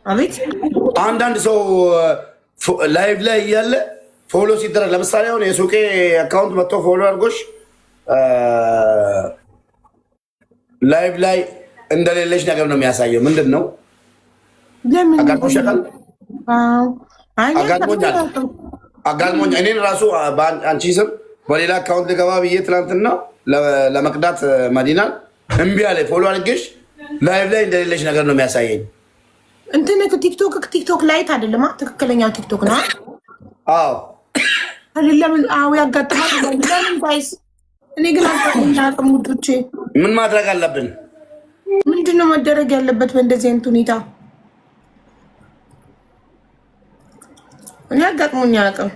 አቤት። አንዳንድ ሰው live ላይ እያለ follow ሲደረግ፣ ለምሳሌ አሁን የሱቄ account መጥቶ follow አድርጎሽ live ላይ እንደሌለሽ ነገር ነው የሚያሳየው። ምንድን ነው? ለምን? አጋጥሞሽ ያውቃል? አዎ። አይ፣ እኔ አጋጥሞኛል። አጋጥሞኛል። እኔን ራሱ በአንቺ ስም በሌላ account ልገባ ብዬ ትናንትና ለመቅዳት መዲናን እምቢ አለ። Follow አድርጌሽ live ላይ እንደሌለሽ ነገር ነው የሚያሳየኝ። እንትን ቲክቶክ Lite አይደለም፣ ትክክለኛው ቲክቶክ ነው። አዎ። አይደለም? አዎ፣ ያጋጥማል። ለምን guys? እኔ ግን አጋጥሞኝ አያውቅም ውዶቼ። ምን ማድረግ አለብን? ምንድን ነው መደረግ ያለበት በእንደዚህ አይነት ሁኔታ? እኔ አጋጥሞኝ አያውቅም።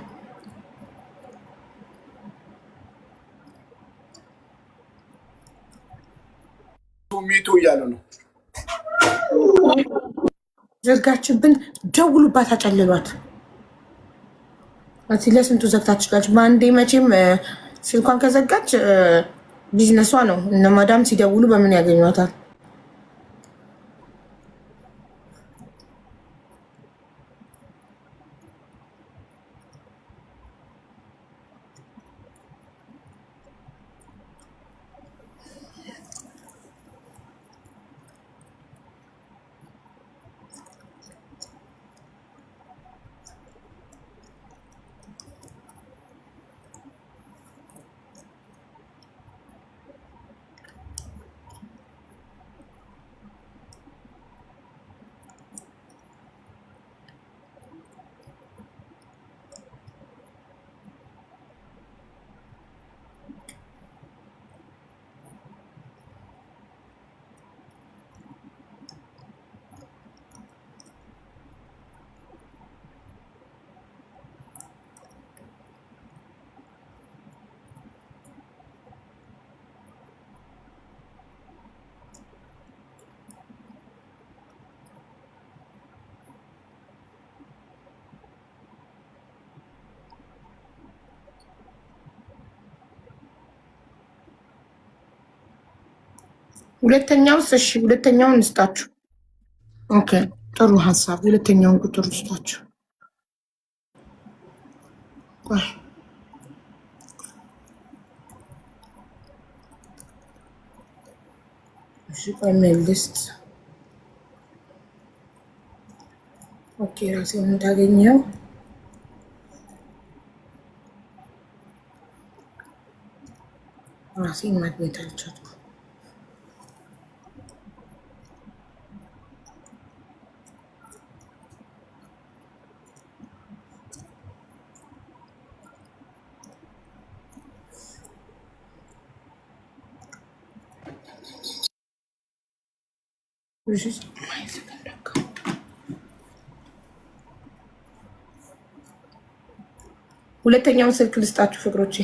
ሚቱ እያሉ ነው። ዘጋችብን። ደውሉባት፣ አጨልሏት። እዚህ ለስንቱ ዘግታ ትችላለች። በአንዴ መቼም ስልኳን ከዘጋች ቢዝነሷ ነው። እነ ማዳም ሲደውሉ በምን ያገኟታል? ሁለተኛውስ? እሺ፣ ሁለተኛውን እንስጣችሁ። Okay፣ ጥሩ ሀሳብ። ሁለተኛውን ቁጥር እንስጣችሁ። ቆይ፣ እሺ፣ ቆይ መልስት። Okay፣ ራሴን እንዳገኘው ራሴን ማግኘት አልቻልኩም። This is my second account. ሁለተኛውን ስልክ ልስጣችሁ ፍቅሮቼ።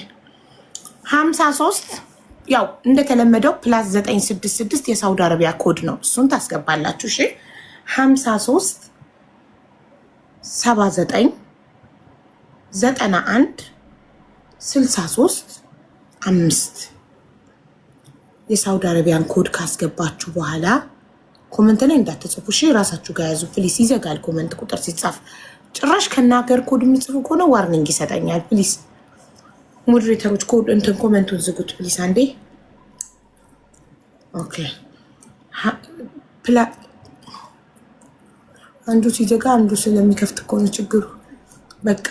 53፣ ያው እንደተለመደው plus 966 የሳውዲ አረቢያ ኮድ ነው። እሱን ታስገባላችሁ። እሺ፣ 53 79 91 63 5። የሳውዲ አረቢያን ኮድ ካስገባችሁ በኋላ comment ላይ እንዳትጽፉ እሺ፣ ራሳችሁ ጋር ያዙ please። ይዘጋል comment ቁጥር ሲጻፍ። ጭራሽ ከናገር ኮድ የሚጽፉ ከሆነ warning ይሰጠኛል። Please moderator ኦች ኮድ እንትን comment ኡን ዝጉት please አንዴ። Okay፣ አንዱ ሲዘጋ አንዱ ስለሚከፍት ከሆነ ችግሩ። በቃ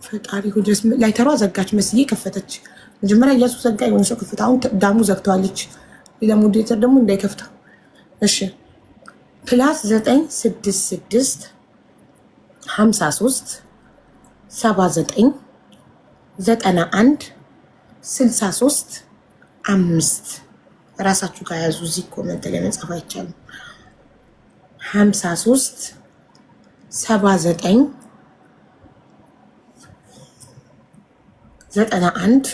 ፈጣሪ ድረስ ላይተሯ ዘጋች መስዬ ከፈተች። መጀመሪያ እያሱ ዘጋ፣ የሆነ ሰው ከፈተ። አሁን ዳሙ ዘግተዋለች። ሌላ moderator ደግሞ እንዳይከፍተው። እሺ፣ plus 966 53 79 91 63 5። ራሳችሁ ጋር ያዙ። እዚህ comment ላይ መጻፍ አይቻልም። 53 79 91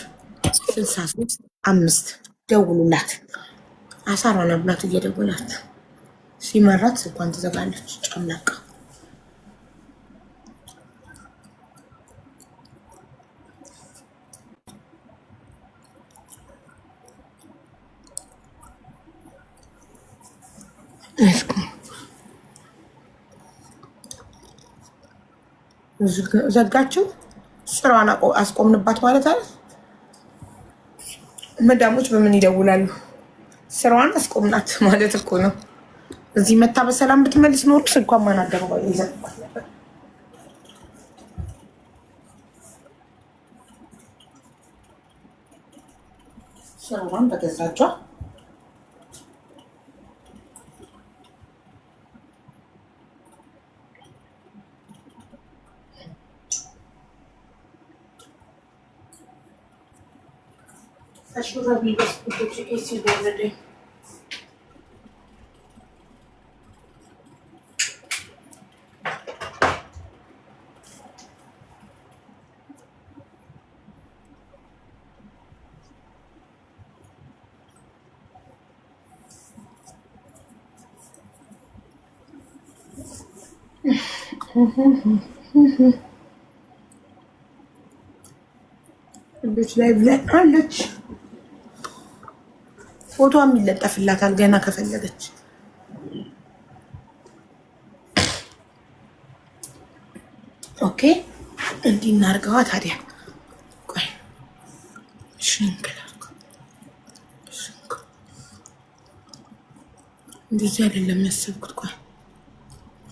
63 5። ደውሉላት። አሳሯን አብላት እየደወላችሁ ሲመራት ስልኳን ትዘጋለች። ጨምላቃ። ዘጋችው። ስራዋን አስቆምንባት ማለት አለ። መዳሞች በምን ይደውላሉ? ስራዋን አስቆምናት ማለት እኮ ነው። እዚህ መታ በሰላም ብትመልስ ኖሮ ስልኳን ማናገሩ ይዘጋባት ነበር። ስራዋን በገዛቿ ቤት ላይ ብለን አለች። ፎቶም ይለጠፍላታል ገና ከፈለገች። Okay እንዲህ እናድርገዋ ታዲያ። ቆይ እንደዚህ አይደለም ያሰብኩት። ቆይ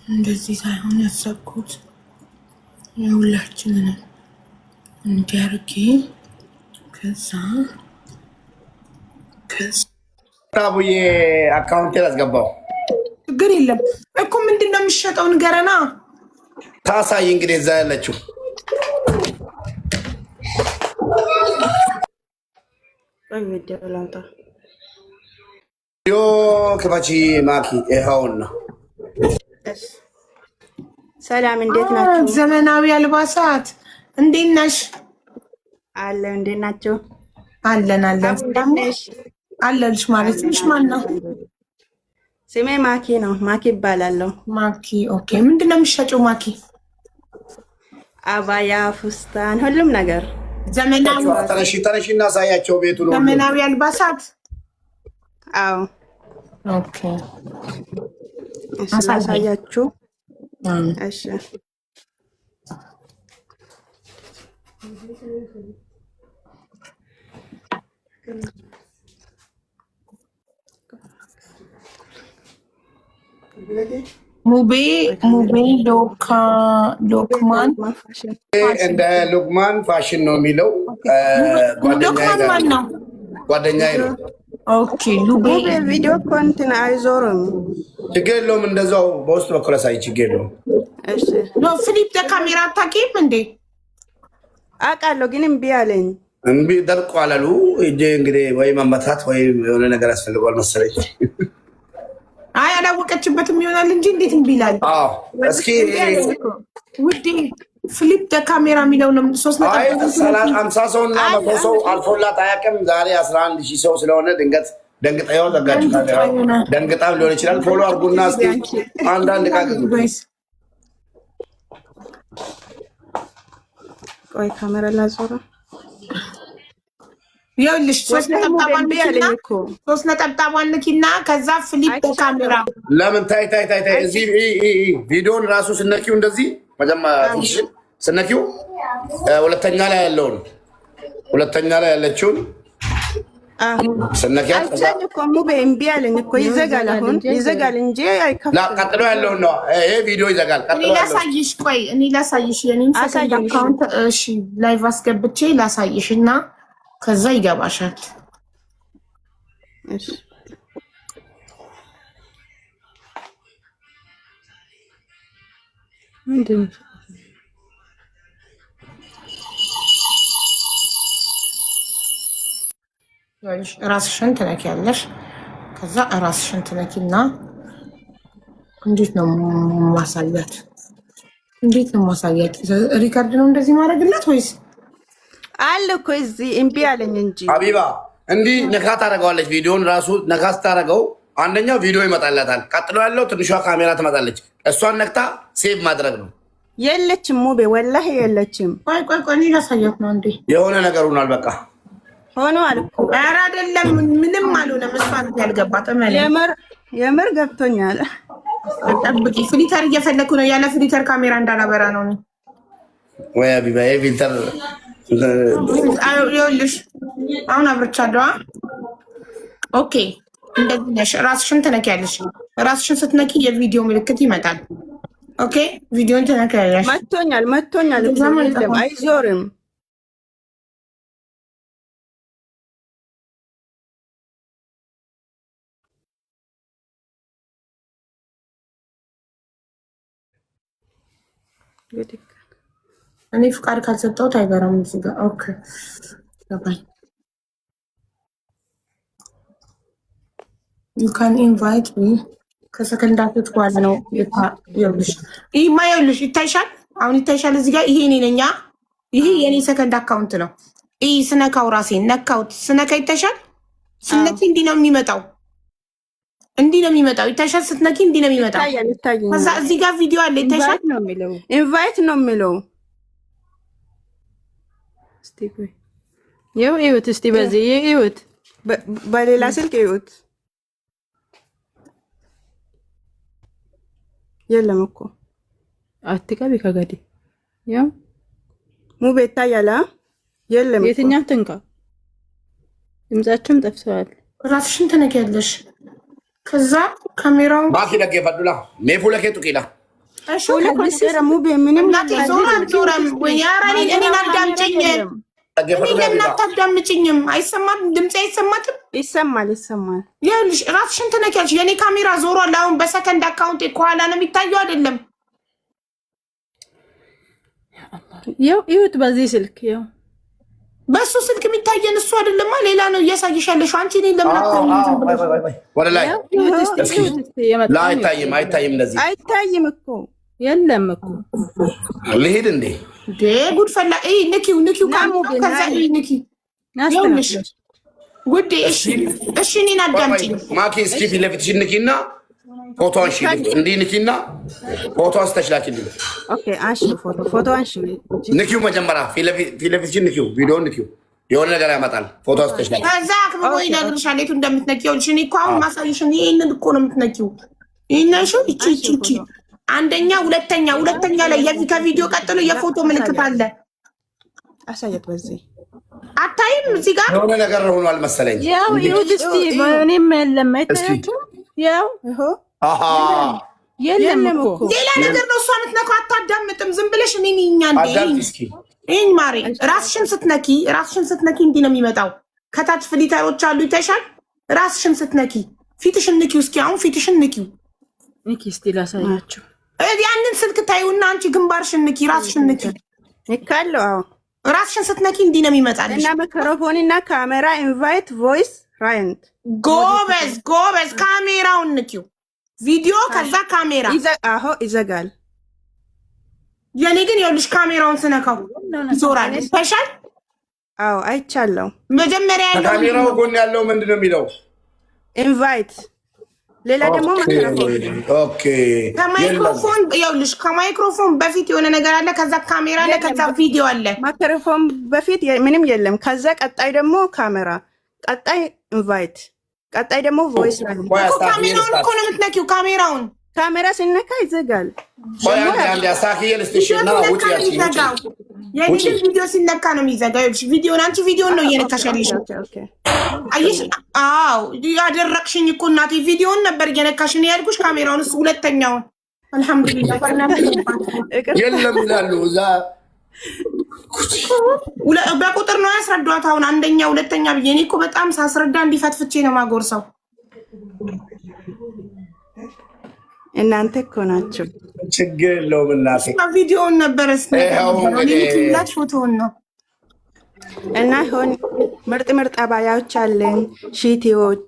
እንደዚህ ሳይሆን ያሰብኩት የሁላችንንም እንዲያርጌ ከዛ ታቡዬ account አስገባው። ችግር የለም እኮ ምንድን ነው የሚሸጠው? ንገረና ታሳይ። እንግዲህ እዛ ያለችው ክፈቺ ማኪ ይኸውን ነው። ሰላም እንዴት ናቸው? ዘመናዊ አልባሳት እንዴት ነሽ? አለ እንዴት ናቸው? አለን አለን አለልሽ ማለት ነሽ። ማን ነው ስሜ? ማኪ ነው። ማኪ ይባላለሁ። ማኪ okay። ምንድን ነው የሚሸጨው ማኪ? አባያ፣ ፉስታን፣ ሁሉም ነገር ዘመናዊ። ተነሺ ተነሺ፣ እናሳያቸው ቤቱ ነው። ዘመናዊ አልባሳት። አዎ Okay። እሺ ላሳያችሁ። እሺ ሙቤ ሙቤ ሎክማን እንደ ሉክማን ፋሽን ነው የሚለው። ሎክማን ማን ነው? ጓደኛዬ ነው። Okay ሉቤ ሙቤ ቪዲዮ እኮ እንትን አይዞርም። ችግር የለውም። እንደዛው በውስጥ በኩል አሳይ። ችግር የለውም። እሺ No flip the camera አታውቂም እንዴ? አውቃለሁ ግን እምቢ አለኝ። እምቢ ደርቋል አሉ። እጄ እንግዲህ ወይ መመታት ወይ የሆነ ነገር ያስፈልገዋል መሰለኝ። አይ አላወቀችበትም ይሆናል እንጂ እንዴት እምቢ ይላል? አዎ እስኪ ውዴ flip the camera የሚለው ነው። ሶስት 50 ሰውና 100 ሰው አልፎላት አያውቅም። ዛሬ 11,000 ሰው ስለሆነ ድንገት ደንግጣ ይኸው ዘጋችሁ። ካሜራ ደንግጣም ሊሆን ይችላል። Follow አድርጉና እስኪ አንዳንድ ዕቃ ግዙ። ቆይ ካሜራ ላዞረ። ይኸውልሽ ሶስት ነጠብጣቧን ንኪና ከዛ flip the camera። ለምን ታይ ታይ ታይ ታይ እዚህ ቪዲዮን ራሱ ስነኪው እንደዚህ መጀመሪያ ስነኪው ሁለተኛ ላይ ያለውን ሁለተኛ ላይ ያለችውን ስነኪያት አልቻኝ እኮ ሙቤ እምቢ አለኝ እኮ ይዘጋል። አሁን ይዘጋል እንጂ አይከፍትም። ቀጥሎ ያለውን ነው ይሄ ቪዲዮ ይዘጋል። እኔ ላሳይሽ፣ ቆይ እኔ ላሳይሽ የኔን second account። እሺ live አስገብቼ ላሳይሽ እና ከዛ ይገባሻል። እሺ ምንድን ነው? ራስሽን ትነኪያለሽ። ከዛ ራስሽን ትነኪና እንዴት ነው ማሳያት? እንዴት ነው ማሳያት? Record ነው እንደዚህ ማድረግላት ወይስ አለ እኮ እዚህ እምቢ አለኝ እንጂ ሀቢባ እንዲህ ነካ ታደርገዋለች። ቪዲዮን ራሱ ነካ ስታደርገው አንደኛው ቪዲዮ ይመጣላታል። ቀጥሎ ያለው ትንሿ ካሜራ ትመጣለች። እሷን ነክታ save ማድረግ ነው። የለችም ሙቤ ወላሂ የለችም። ቆይ ቆይ ቆይ እኔ ላሳያት ነው እንዴ። የሆነ ነገር ሆኗል። በቃ ሆኗል እኮ። ኧረ አይደለም፣ ምንም አልሆነም። እሷ ናት ያልገባት። እመነኝ የምር የምር ገብቶኛል። ጠብቂ፣ filter እየፈለኩ ነው። ያለ filter ካሜራ እንዳላበራ ነው። ወይ ሀቢባ filter ይኸውልሽ፣ አሁን አብርቻለሁ። Okay፣ እንደዚህ ነሽ። ራስሽን ትነኪያለሽ። ራስሽን ስትነኪ የቪዲዮ ምልክት ይመጣል። Okay፣ ቪዲዮን ትነኪያለሽ። መቶኛል፣ መቶኛል። አይዞርም። እኔ ፍቃድ ካልሰጠሁት አይበራም እዚህ ጋር። Okay ገባኝ። You can invite me ከሰከንዳቶች በኋላ ነው። ይኸውልሽ፣ ይህማ ይኸውልሽ ይታይሻል። አሁን ይታይሻል እዚህ ጋር። ይሄ እኔ ነኝ። ይሄ የኔ second account ነው። ይህ ስነካው ራሴ ነካውት፣ ስነካ ይታይሻል። ስነኪ እንዲህ ነው የሚመጣው፣ እንዲህ ነው የሚመጣው። ይታይሻል። ስትነኪ እንዲህ ነው የሚመጣው። ከዛ እዚህ ጋር ቪዲዮ አለ፣ ይታይሻል። Invite ነው የሚለው። ይኸው እዩት እስቲ፣ በዚህ እዩት፣ በሌላ ስልክ እዩት። የለም እኮ አትቀቢ ከገዲ ያው ሙቤ ይታያል። የለም የትኛው ትንካ? ድምጻቸውም ጠፍተዋል። ራስሽን ትነኪያለሽ። ከዛ ካሜራውን ባኪ ደጌፈዱላ ሜፉ ለኬ ጡቂላ ሙቤ ምንም ዞራም ዞራም ወይ ኧረ እኔን አዳምጪኝ። እኔ ለምን አታዳምጪኝም? አይሰማም? ድምፄ አይሰማትም? ይሰማል፣ ይሰማል። ይኸውልሽ ራስሽን ትነኪያለሽ። የኔ ካሜራ ዞሯል። አሁን በ second account ከኋላ ነው የሚታየው አይደለም? ይኸው እዩት፣ በዚህ ስልክ ይኸው፣ በእሱ ስልክ የሚታየን እሱ አይደለማ፣ ሌላ ነው እያሳየሽ ያለሽው አንቺ። እኔን ለምን ወደ ላይ አይታይም፣ አይታይም፣ እንደዚህ አይታይም እኮ የለም እኮ። ልሂድ እንዴ? ጉድ ፈላ። ንኪው፣ ንኪው፣ ከዛ ንኪ። ይኸውልሽ ውዴ፣ እሺ፣ እሺ፣ እኔን አዳምጪኝ ማኪ። እስኪ ፊት ለፊትሽ ንኪና ፎቶ አንሺ። እንዲህ ንኪና ፎቶ አንስተሽ ላኪልኝ። Okay፣ አንሺ፣ ፎቶ ፎቶ አንሺ። ንኪው፣ መጀመሪያ ፊት ለፊትሽ ንኪው፣ ቪዲዮ ንኪው። የሆነ ነገር ያመጣል። ፎቶ አንስተሽ ላኪ። ከዛ አክብቦ ይነግርሻል የቱ እንደምትነኪው። ይኸውልሽ እኔ እኮ አሁን ማሳየሽን ይሄንን እኮ ነው የምትነኪው። ይሄንን እሺ፣ እቺ እቺ እቺ አንደኛ፣ ሁለተኛ፣ ሁለተኛ ላይ ከቪዲዮ ቀጥሎ የፎቶ ምልክት አለ። አሳየት በዚህ አታይም? እዚህ ጋር የሆነ ነገር ሆኗል መሰለኝ። ያው ይኸውልሽ፣ እስኪ እኔም የለም አይታያችሁም? ያው የለም እኮ ሌላ ነገር ነው እሷ የምትነካው። አታዳምጥም። ዝም ብለሽ እኔን እኛ እንዴ ይህን ማሬ፣ ራስሽን ስትነኪ ራስሽን ስትነኪ እንዲህ ነው የሚመጣው። ከታች filter ኦች አሉ ይታይሻል። ራስሽን ስትነኪ ፊትሽን ንኪው እስኪ። አሁን ፊትሽን ንኪው ንኪ እስቲ ላሳያችሁ። ያንን ስልክ ታዩና አንቺ ግንባርሽን ንኪ፣ ራስሽን ንኪ። ንካለው። አዎ ራስሽን ስትነኪ እንዲህ ነው የሚመጣልሽ። እና ማይክሮፎን እና ካሜራ invite voice right። ጎበዝ ጎበዝ። ካሜራውን ንኪው፣ ቪዲዮ፣ ከዛ ካሜራ። አዎ ይዘጋል። የኔ ግን ይኸውልሽ ካሜራውን ስነካው ይዞራል። ይታይሻል? አዎ አይቻለሁ። መጀመሪያ ያለው ከካሜራው ጎን ያለው ምንድን ነው የሚለው? Invite፣ ሌላ ደግሞ ማይክሮፎን። Okay። ከማይክሮፎን ይኸውልሽ፣ ከማይክሮፎን በፊት የሆነ ነገር አለ። ከዛ ካሜራ አለ። ከዛ ቪዲዮ አለ። ማይክሮፎን በፊት ምንም የለም። ከዛ ቀጣይ ደግሞ ካሜራ፣ ቀጣይ invite፣ ቀጣይ ደግሞ voice። እኮ ካሜራውን እኮ ነው የምትነኪው። ካሜራውን ካሜራ ሲነካ ይዘጋል። የሚዘጋው የኔ ግን ቪዲዮ ሲነካ ነው የሚዘጋው። ይኸውልሽ ቪዲዮን አንቺ ቪዲዮን ነው እየነካሽ ያለሽው። አየሽ? አዎ ያደረቅሽኝ እኮ እናቴ። ቪዲዮን ነበር እየነካሽ ነው ያልኩሽ፣ ካሜራውን እሱ ሁለተኛውን። አልሐምዱሊላህ የለም ይላሉ እዛ። በቁጥር ነው ያስረዷት። አሁን አንደኛ ሁለተኛ ብዬ እኔ እኮ በጣም ሳስረዳ እንዲፈትፍቼ ነው ማጎርሰው። እናንተ እኮ ናቸው። ችግር የለውም እናቴ። ቪዲዮውን ነበረ ስላት ፎቶውን ነው። እና ይሆን ምርጥ ምርጥ አባያዎች አለን፣ ሺቲዎች፣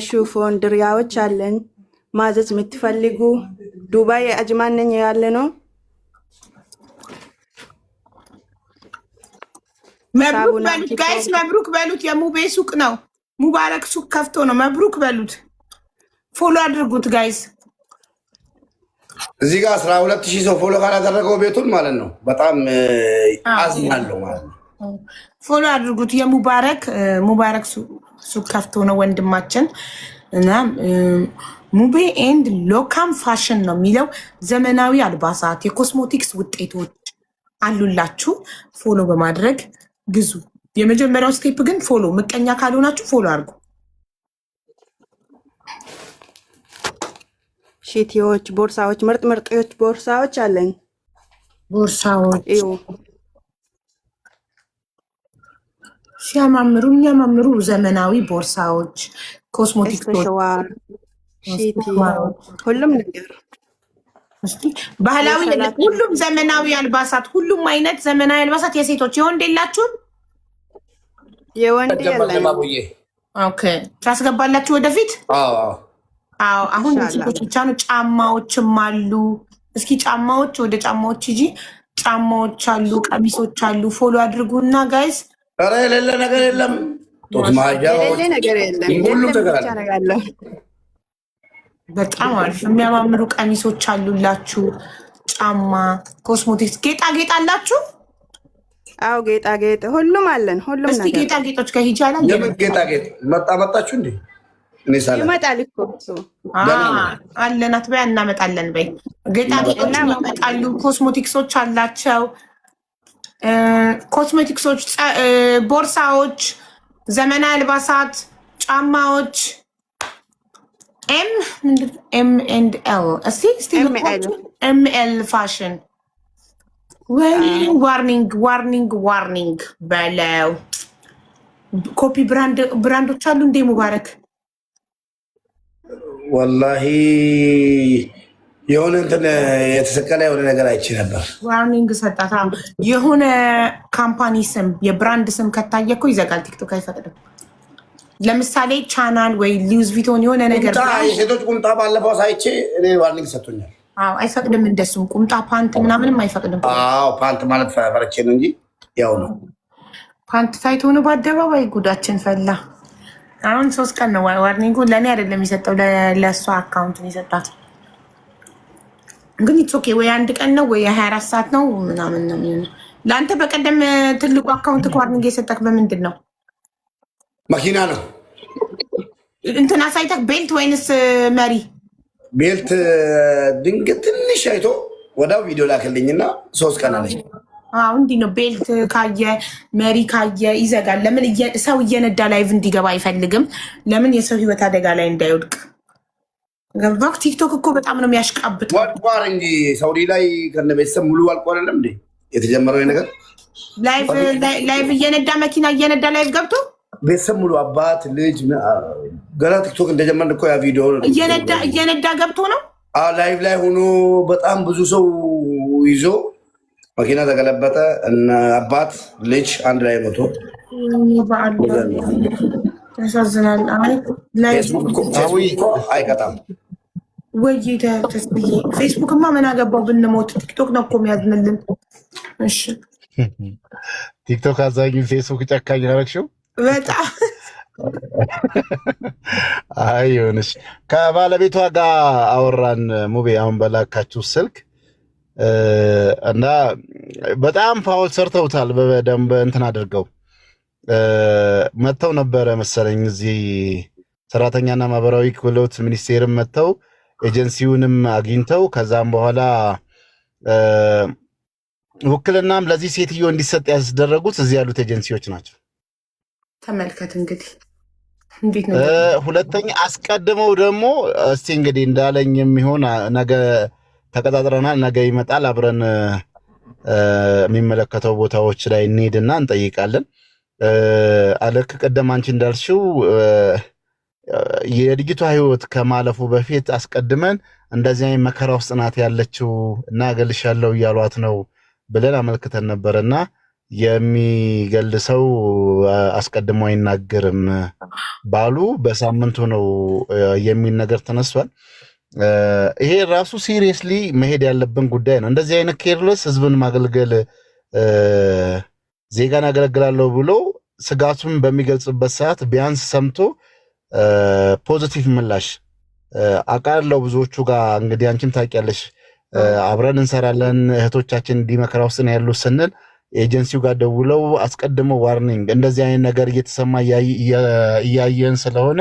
ሹፎን ድሪያዎች አለን። ማዘዝ የምትፈልጉ ዱባይ አጅማን ነኝ ያለ ነው። መብሩክ በሉት guys፣ መብሩክ በሉት። የሙቤ ሱቅ ነው፣ ሙባረክ ሱቅ ከፍቶ ነው። መብሩክ በሉት፣ follow አድርጉት guys። እዚህ ጋር 12,000 ሰው follow ካላደረገው ቤቱን ማለት ነው በጣም አዝናለሁ ማለት ነው። Follow አድርጉት። የሙባረክ ሙባረክ ሱቅ ከፍቶ ነው ወንድማችን እና ሙቤ and ሎካም ፋሽን ነው የሚለው። ዘመናዊ አልባሳት፣ የኮስሞቲክስ ውጤቶች አሉላችሁ። Follow በማድረግ ግዙ። የመጀመሪያው step ግን follow፣ ምቀኛ ካልሆናችሁ follow አድርጉ። ሽቲዎች፣ ቦርሳዎች፣ ምርጥ ምርጦች ቦርሳዎች አለን። ቦርሳዎች እዩ። ሲያማምሩ፣ የሚያማምሩ ዘመናዊ ቦርሳዎች፣ ኮስሞቲክሶች፣ እስከሸዋር ሽቲ ሁሉም ነገር። እስቲ ባህላዊ የሰላት ሁሉም ዘመናዊ አልባሳት፣ ሁሉም አይነት ዘመናዊ አልባሳት የሴቶች፣ የወንድ የላችሁም? የወንድ የለንም። ባቡዬ። Okay፣ ታስገባላችሁ ወደፊት? አዎ። አዎ፣ አሁን ኢንሻአላህ። የሴቶች ብቻ ነው። ጫማዎችም አሉ። እስኪ ጫማዎች፣ ወደ ጫማዎች ሂጂ። ጫማዎች አሉ፣ ቀሚሶች አሉ። Follow አድርጉና guys። ኧረ የሌለ ነገር የለም። ጡት ማያዎች የሌለ ነገር የለም። ሁሉም የለም ነገር ብቻ አለ። ነው ያለው። በጣም አሪፍ የሚያማምሩ ቀሚሶች አሉላችሁ። ጫማ፣ ኮስሞቲክስ፣ ጌጣጌጥ አላችሁ? አዎ፣ ጌጣጌጥ ሁሉም አለን። ሁሉም እስቲ ነገር። ጌጣጌጦች ጋር ሂጂ አላ የምን ጌጣጌጥ መጣ መጣችሁ እንዴ? እኔ ሳላ ይመጣል እኮ እሱ። አለናት በይ፣ እናመጣለን በይ። ጌጣጌጦች ይመጣሉ። ኮስሞቲክሶች አላቸው። ኮስሞቲክሶች፣ ቦርሳዎች፣ ዘመናዊ አልባሳት፣ ጫማዎች M M and L እስቲ እስቲ M L። M L fashion ወይ warning, warning, warning በለው። Copy brand ኦች አሉ እንዴ ሙባረክ? ወላሂ የሆነ እንትን የተሰቀለ የሆነ ነገር አይቼ ነበር። Warning ሰጣት። አዎ፣ የሆነ company ስም የ brand ስም ከታየ እኮ ይዘጋል። ቲክቶክ አይፈቅድም። ለምሳሌ ቻናል ወይ ሉዊስ ቪቶን የሆነ ነገር ቁምጣ፣ የሴቶች ቁምጣ ባለፈው ሳይቼ እኔ warning ሰጥቶኛል። አዎ፣ አይፈቅድም። እንደሱም ቁምጣ፣ ፓንት ምናምንም አይፈቅድም። አዎ፣ ፓንት ማለት ፈርቼ ነው እንጂ ያው ነው። ፓንት ታይቶ ነው በአደባባይ ጉዳችን ፈላ። አሁን 3 ቀን ነው warning ኡ። ለእኔ አይደለም የሰጠው፣ ለእሷ account ነው የሰጣት። ግን it's okay፣ ወይ አንድ ቀን ነው ወይ የ24 ሰዓት ነው ምናምን ነው የሚሆነው። ለአንተ በቀደም ትልቁ account warning የሰጠክ በምንድን ነው? መኪና ነው። እንትን አሳይተክ belt ወይንስ መሪ? Belt ድንገት ትንሽ አይቶ ወዲያው ቪዲዮ ላክልኝና 3 ቀን አለኝ። አዎ፣ እንዲህ ነው። Belt ካየ፣ መሪ ካየ ይዘጋል። ለምን ሰው እየነዳ live እንዲገባ አይፈልግም። ለምን የሰው ህይወት አደጋ ላይ እንዳይወድቅ። ገባክ? ቲክቶክ እኮ በጣም ነው የሚያሽቃብጥ። ወድቋል እንጂ ሳውዲ ላይ ከነ ቤተሰብ ሙሉ አልቆ አይደለም እንዴ የተጀመረው ይሄ ነገር? Live እየነዳ፣ መኪና እየነዳ live ገብቶ ቤተሰብ ሙሉ፣ አባት፣ ልጅ፣ ገና ቲክቶክ እንደጀመርን እኮ ያ ቪዲዮ እየነዳ ገብቶ ነው። Live ላይ ሆኖ በጣም ብዙ ሰው ይዞ መኪና ተገለበጠ እና አባት ልጅ አንድ ላይ ሞቶ። ያሳዝናል። አይ live ፌስቡክ እኮ አይቀጣም። ወይ ተስብዬ፣ ፌስቡክማ ምን አገባው ብንሞት፣ ቲክቶክ ነው እኮ የሚያዝንልን። እሺ። ቲክቶክ አዛኝ፣ ፌስቡክ ጨካኝ ያደረግሽው። በጣም። አይ ይሁንሽ። ከባለቤቷ ጋር አወራን ሙቤ፣ አሁን በላካችሁ ስልክ እና በጣም foul ሰርተውታል። በደንብ እንትን አድርገው መጥተው ነበረ መሰለኝ እዚህ ሰራተኛና ማህበራዊ ክህሎት ሚኒስቴርም መጥተው ኤጀንሲውንም አግኝተው ከዛም በኋላ ውክልናም ለዚህ ሴትዮ እንዲሰጥ ያስደረጉት እዚህ ያሉት ኤጀንሲዎች ናቸው። ተመልከት እንግዲህ እንዴት ነው። ሁለተኛ አስቀድመው ደግሞ እስቲ እንግዲህ እንዳለኝ የሚሆን ነገ ተቀጣጥረናል። ነገ ይመጣል። አብረን የሚመለከተው ቦታዎች ላይ እንሄድና እንጠይቃለን። አለክ ቀደም አንቺ እንዳልሽው የልጅቷ ሕይወት ከማለፉ በፊት አስቀድመን እንደዚህ አይነት መከራ ውስጥ ናት ያለችው እና እገልሻለሁ እያሏት ነው ብለን አመልክተን ነበርና የሚገል ሰው አስቀድሞ አይናገርም ባሉ በሳምንቱ ነው የሚል ነገር ተነስቷል። ይሄ ራሱ seriously መሄድ ያለብን ጉዳይ ነው። እንደዚህ አይነት careless ህዝብን ማገልገል፣ ዜጋን አገለግላለሁ ብሎ ስጋቱን በሚገልጽበት ሰዓት ቢያንስ ሰምቶ positive ምላሽ አውቃለሁ። ብዙዎቹ ጋር እንግዲህ አንቺም ታውቂያለሽ፣ አብረን እንሰራለን፣ እህቶቻችን እንዲህ መከራ ውስጥ ነው ያሉት ስንል ኤጀንሲው ጋር ደውለው አስቀድመው warning እንደዚህ አይነት ነገር እየተሰማ እያየን ስለሆነ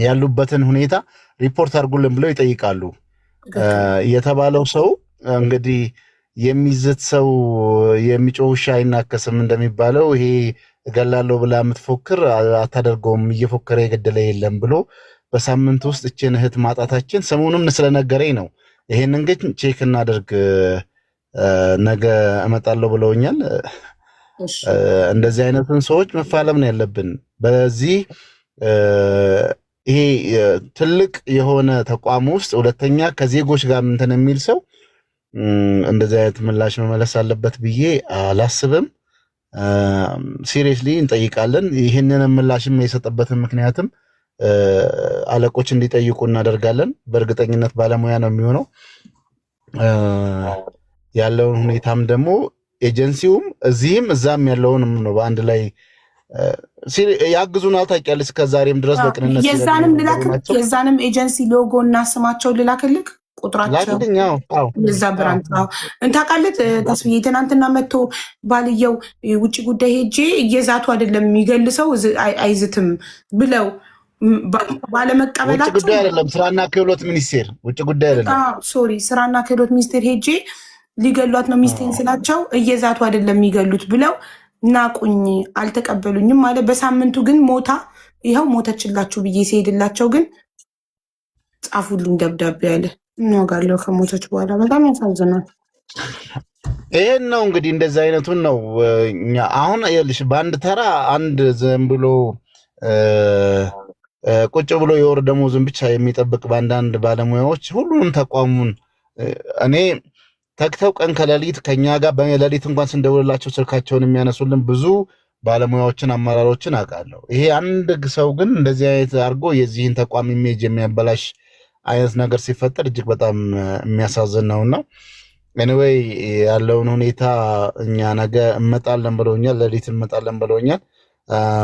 ያሉበትን ሁኔታ ሪፖርት አድርጉልን ብለው ይጠይቃሉ። የተባለው ሰው እንግዲህ የሚዝት ሰው የሚጮህ ውሻ አይናከስም እንደሚባለው ይሄ እገላለሁ ብላ የምትፎክር አታደርገውም፣ እየፎከረ የገደለ የለም ብሎ በሳምንት ውስጥ እችን እህት ማጣታችን ሰሞኑን ስለነገረኝ ነው። ይሄንን ግን check እናደርግ፣ ነገ እመጣለሁ ብለውኛል። እንደዚህ አይነቱን ሰዎች መፋለም ነው ያለብን። በዚህ ይሄ ትልቅ የሆነ ተቋም ውስጥ ሁለተኛ ከዜጎች ጋር እንትን የሚል ሰው እንደዚህ አይነት ምላሽ መመለስ አለበት ብዬ አላስብም። Seriously እንጠይቃለን። ይህንን ምላሽም የሰጠበትን ምክንያትም አለቆች እንዲጠይቁ እናደርጋለን። በእርግጠኝነት ባለሙያ ነው የሚሆነው። ያለውን ሁኔታም ደግሞ ኤጀንሲውም እዚህም እዛም ያለውንም ነው በአንድ ላይ ያግዙናል። ታውቂያለሽ፣ እስከዛሬም ድረስ በቅንነት የዛንም ልላክ፣ የዛንም ኤጀንሲ ሎጎ እና ስማቸው ልላክልክ፣ ቁጥራቸው የዛ branch እንታውቃለት። ተስፍዬ ትናንትና መጥቶ ባልየው ውጭ ጉዳይ ሄጄ እየዛቱ አይደለም የሚገልሰው አይዝትም ብለው ባለመቀበላቸው ውጭ ጉዳይ አይደለም ስራና ክህሎት ሚኒስቴር፣ ውጭ ጉዳይ አይደለም፣ sorry፣ ስራና ክህሎት ሚኒስቴር ሄጄ ሊገሏት ነው ሚስቴን ስላቸው እየዛቱ አይደለም የሚገሉት ብለው ናቁኝ፣ አልተቀበሉኝም ማለት። በሳምንቱ ግን ሞታ ይኸው ሞተችላችሁ ብዬ ሲሄድላቸው ግን ጻፉልኝ ደብዳቤ አለ። እንዋጋለሁ ከሞተች በኋላ። በጣም ያሳዝናል። ይሄን ነው እንግዲህ እንደዚህ አይነቱን ነው አሁን ይኸውልሽ፣ በአንድ ተራ አንድ ዝም ብሎ ቁጭ ብሎ የወር ደመወዙን ብቻ የሚጠብቅ በአንዳንድ ባለሙያዎች ሁሉንም ተቋሙን እኔ ተግተው ቀን ከሌሊት ከኛ ጋር በሌሊት እንኳን ስንደውልላቸው ስልካቸውን የሚያነሱልን ብዙ ባለሙያዎችን አመራሮችን አውቃለሁ። ይሄ አንድ ሰው ግን እንደዚህ አይነት አድርጎ የዚህን ተቋም image የሚያበላሽ አይነት ነገር ሲፈጠር እጅግ በጣም የሚያሳዝን ነውና anyway ያለውን ሁኔታ እኛ ነገ እመጣለን ብለውኛል። ሌሊት እመጣለን ብለውኛል።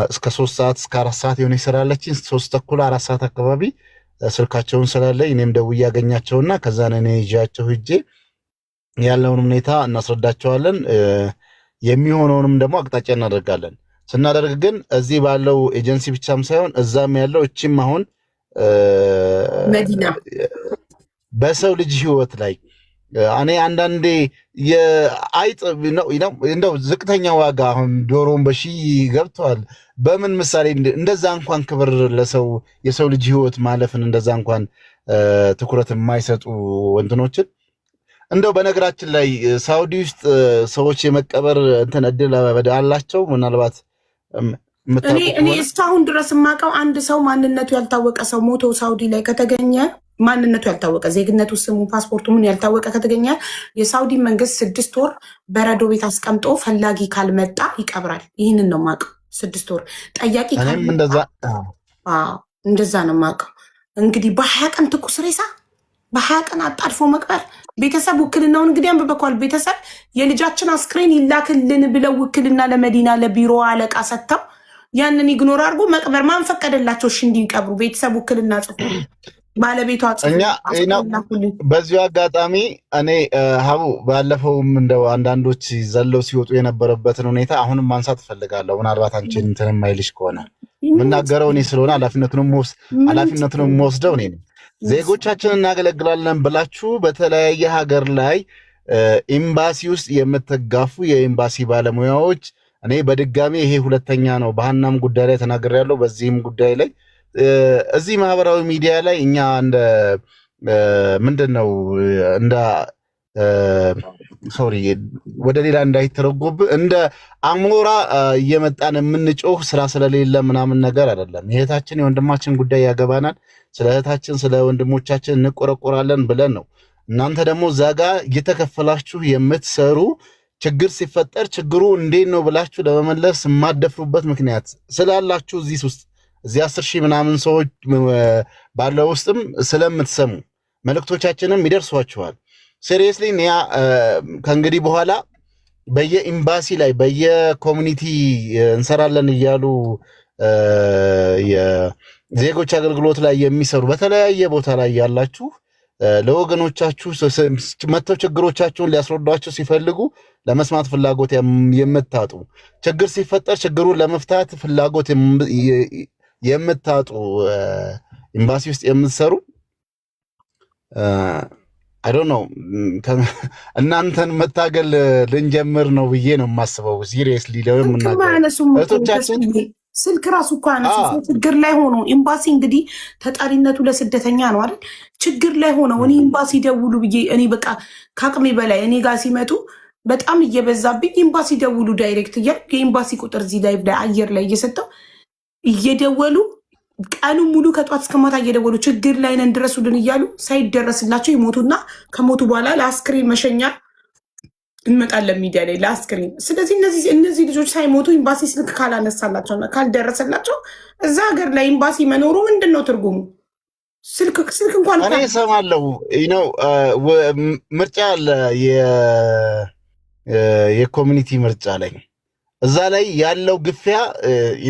እስከ 3 ሰዓት እስከ 4 ሰዓት የሆነ ስራ አለችኝ። 3:30 4 ሰዓት አካባቢ ስልካቸውን ስላለኝ እኔም ደውዬ አገኛቸውና ከዛን እኔ ይዣቸው ሂጄ ያለውን ሁኔታ እናስረዳቸዋለን። የሚሆነውንም ደግሞ አቅጣጫ እናደርጋለን። ስናደርግ ግን እዚህ ባለው ኤጀንሲ ብቻም ሳይሆን እዛም ያለው እቺም አሁን መዲና በሰው ልጅ ህይወት ላይ እኔ አንዳንዴ የአይጥ ነው እንደው ዝቅተኛ ዋጋ አሁን ዶሮን በሺህ ገብተዋል። በምን ምሳሌ እንደዛ እንኳን ክብር ለሰው የሰው ልጅ ህይወት ማለፍን እንደዛ እንኳን ትኩረት የማይሰጡ እንትኖችን እንደው በነገራችን ላይ ሳውዲ ውስጥ ሰዎች የመቀበር እንትን እድል አላቸው። ምናልባት እኔ እስካሁን ድረስ የማውቀው አንድ ሰው ማንነቱ ያልታወቀ ሰው ሞቶ ሳውዲ ላይ ከተገኘ፣ ማንነቱ ያልታወቀ፣ ዜግነቱ፣ ስሙ፣ ፓስፖርቱ ምን ያልታወቀ ከተገኘ የሳውዲ መንግስት 6 ወር በረዶ ቤት አስቀምጦ ፈላጊ ካልመጣ ይቀብራል። ይህንን ነው የማውቀው። 6 ወር ጠያቂ እንደዛ ነው የማውቀው። እንግዲህ በ20 ቀን ትኩስ ሬሳ በ20 ቀን አጣድፎ መቅበር። ቤተሰብ ውክልናውን እንግዲህ አንብበኳል። ቤተሰብ የልጃችን አስክሬን ይላክልን ብለው ውክልና ለመዲና ለቢሮ አለቃ ሰጥተው ያንን ignore አድርጎ መቅበር ማን ፈቀደላቸው? እሺ እንዲቀብሩ ቤተሰብ ውክልና ጽፎ ባለቤቷ ጽፎ። በዚሁ አጋጣሚ እኔ ሀቡ ባለፈውም እንደው አንዳንዶች ዘለው ሲወጡ የነበረበትን ሁኔታ አሁንም ማንሳት እፈልጋለሁ። ምናልባት አንቺን እንትን የማይልሽ ከሆነ የምናገረው እኔ ስለሆነ ኃላፊነቱንም የምወስደው እኔ ነኝ። ዜጎቻችንን እናገለግላለን ብላችሁ በተለያየ ሀገር ላይ ኤምባሲ ውስጥ የምትጋፉ የኤምባሲ ባለሙያዎች እኔ በድጋሚ ይሄ ሁለተኛ ነው። በሀናም ጉዳይ ላይ ተናግሬያለሁ። በዚህም ጉዳይ ላይ እዚህ ማህበራዊ ሚዲያ ላይ እኛ እንደ ምንድን ነው እንደ sorry ወደ ሌላ እንዳይተረጎብ እንደ አሞራ እየመጣን የምንጮህ ስራ ስለሌለ ምናምን ነገር አይደለም። የእህታችን የወንድማችን ጉዳይ ያገባናል። ስለ እህታችን ስለ ወንድሞቻችን እንቆረቆራለን ብለን ነው። እናንተ ደግሞ እዛ ጋ እየተከፈላችሁ የምትሰሩ ችግር ሲፈጠር ችግሩ እንዴት ነው ብላችሁ ለመመለስ የማደፍሩበት ምክንያት ስላላችሁ እዚህ ውስጥ እዚህ 10,000 ምናምን ሰዎች ባለው ውስጥም ስለምትሰሙ መልእክቶቻችንም ይደርሷችኋል። Seriously ከእንግዲህ በኋላ በየኤምባሲ ላይ በየ community እንሰራለን እያሉ የዜጎች አገልግሎት ላይ የሚሰሩ በተለያየ ቦታ ላይ ያላችሁ ለወገኖቻችሁ መጥተው ችግሮቻችሁን ሊያስረዷቸው ሲፈልጉ ለመስማት ፍላጎት የምታጡ፣ ችግር ሲፈጠር ችግሩን ለመፍታት ፍላጎት የምታጡ ኤምባሲ ውስጥ የምትሰሩ፣ I don't know፣ እናንተን መታገል ልንጀምር ነው ብዬ ነው የማስበው። Seriously የምናገረው እህቶቻችን ስልክ ራሱ እኮ አነሱ። ችግር ላይ ሆኖ ኤምባሲ እንግዲህ ተጠሪነቱ ለስደተኛ ነው አይደል? ችግር ላይ ሆነው እኔ ኤምባሲ ደውሉ ብዬ፣ እኔ በቃ ከአቅሜ በላይ እኔ ጋር ሲመጡ በጣም እየበዛብኝ ኤምባሲ ደውሉ direct እያልኩ የኤምባሲ ቁጥር እዚህ ላይ አየር ላይ እየሰጠው እየደወሉ ቀኑ ሙሉ ከጧት እስከ ማታ እየደወሉ ችግር ላይ ነን ድረሱልን እያሉ ሳይደረስላቸው ይሞቱና ከሞቱ በኋላ ለአስክሬን መሸኛ እንመጣለን ሚዲያ ላይ ለአስክሬን። ስለዚህ እነዚህ ልጆች ሳይሞቱ ኤምባሲ ስልክ ካላነሳላቸውና ካልደረሰላቸው እዛ ሀገር ላይ ኤምባሲ መኖሩ ምንድን ነው ትርጉሙ? ስልክ እንኳን እኔ እሰማለሁ ነው። ምርጫ አለ፣ የ community ምርጫ ላይ እዛ ላይ ያለው ግፊያ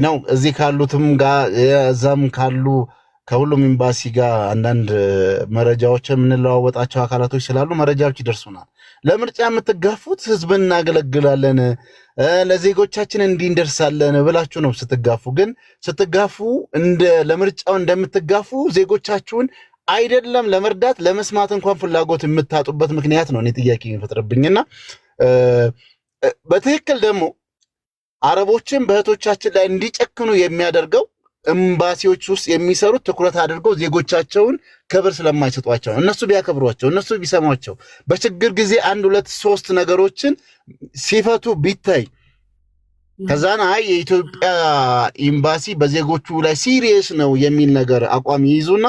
ነው። እዚህ ካሉትም ጋር እዛም ካሉ ከሁሉም ኤምባሲ ጋር አንዳንድ መረጃዎች የምንለዋወጣቸው አካላቶች ስላሉ መረጃዎች ይደርሱናል። ለምርጫ የምትጋፉት ህዝብን እናገለግላለን፣ ለዜጎቻችን እንዲህ እንደርሳለን ብላችሁ ነው ስትጋፉ። ግን ስትጋፉ እንደ ለምርጫው እንደምትጋፉ ዜጎቻችሁን አይደለም ለመርዳት ለመስማት እንኳን ፍላጎት የምታጡበት ምክንያት ነው እኔ ጥያቄ የሚፈጥርብኝና በትክክል ደግሞ አረቦችን በእህቶቻችን ላይ እንዲጨክኑ የሚያደርገው ኤምባሲዎች ውስጥ የሚሰሩት ትኩረት አድርገው ዜጎቻቸውን ክብር ስለማይሰጧቸው ነው። እነሱ ቢያከብሯቸው፣ እነሱ ቢሰሟቸው፣ በችግር ጊዜ አንድ ሁለት ሶስት ነገሮችን ሲፈቱ ቢታይ ከዛን አይ የኢትዮጵያ ኤምባሲ በዜጎቹ ላይ serious ነው የሚል ነገር አቋም ይይዙና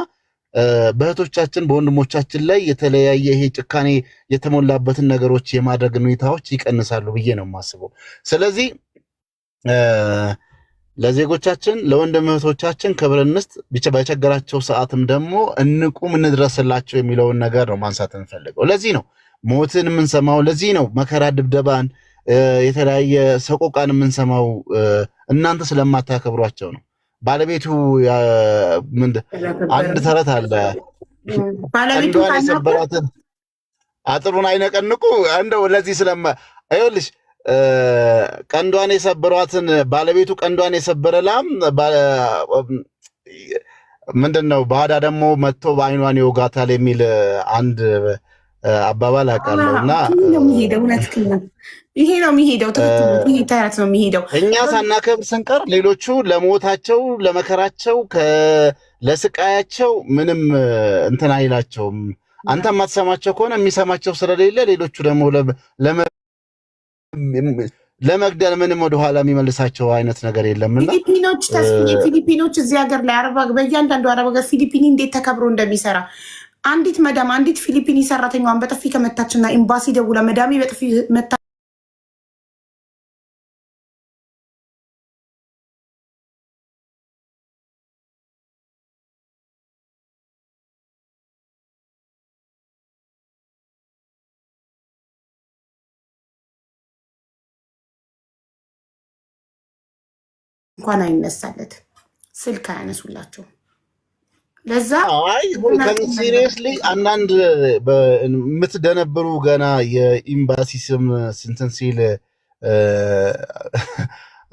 በእህቶቻችን በወንድሞቻችን ላይ የተለያየ ይሄ ጭካኔ የተሞላበትን ነገሮች የማድረግ ሁኔታዎች ይቀንሳሉ ብዬ ነው የማስበው። ስለዚህ ለዜጎቻችን ለወንድም እህቶቻችን ክብር እንስጥ፣ ብቻ በቸገራቸው ሰዓትም ደግሞ እንቁም እንድረስላቸው የሚለውን ነገር ነው ማንሳት እንፈልገው። ለዚህ ነው ሞትን የምንሰማው፣ ለዚህ ነው መከራ፣ ድብደባን፣ የተለያየ ሰቆቃን የምንሰማው እናንተ ስለማታከብሯቸው ነው። ባለቤቱ አንድ ተረት አለ። ቀንዷን የሰበራትን አጥሩን አይነቀንቁ። እንደው ለዚህ ስለማ ይኸውልሽ ቀንዷን የሰበሯትን ባለቤቱ ቀንዷን የሰበረ ላም ምንድን ነው ባዳ ደግሞ መጥቶ በአይኗን ይወጋታል የሚል አንድ አባባል አውቃለሁ። እና ይሄ ነው የሚሄደው። ይሄ ተረት ነው የሚሄደው። እኛ ሳናከብር ስንቀር ሌሎቹ ለሞታቸው፣ ለመከራቸው፣ ለስቃያቸው ምንም እንትን አይላቸውም። አንተ የማትሰማቸው ከሆነ የሚሰማቸው ስለሌለ ሌሎቹ ደግሞ ለመግደል ምንም ወደኋላ የሚመልሳቸው አይነት ነገር የለምና ፊሊፒኖች ተስፍዬ፣ ፊሊፒኖች እዚህ ሀገር ላይ በእያንዳንዱ አረብ ሀገር ፊሊፒኒ እንዴት ተከብሮ እንደሚሰራ፣ አንዲት መዳም አንዲት ፊሊፒኒ ሰራተኛዋን በጥፊ ከመታችና ኤምባሲ ደውላ መዳሜ በጥፊ መታ እንኳን አይነሳለት፣ ስልክ አያነሱላቸው። ለዛ አይ seriously አንዳንድ የምትደነብሩ ገና የኤምባሲ ስም ስንትን ሲል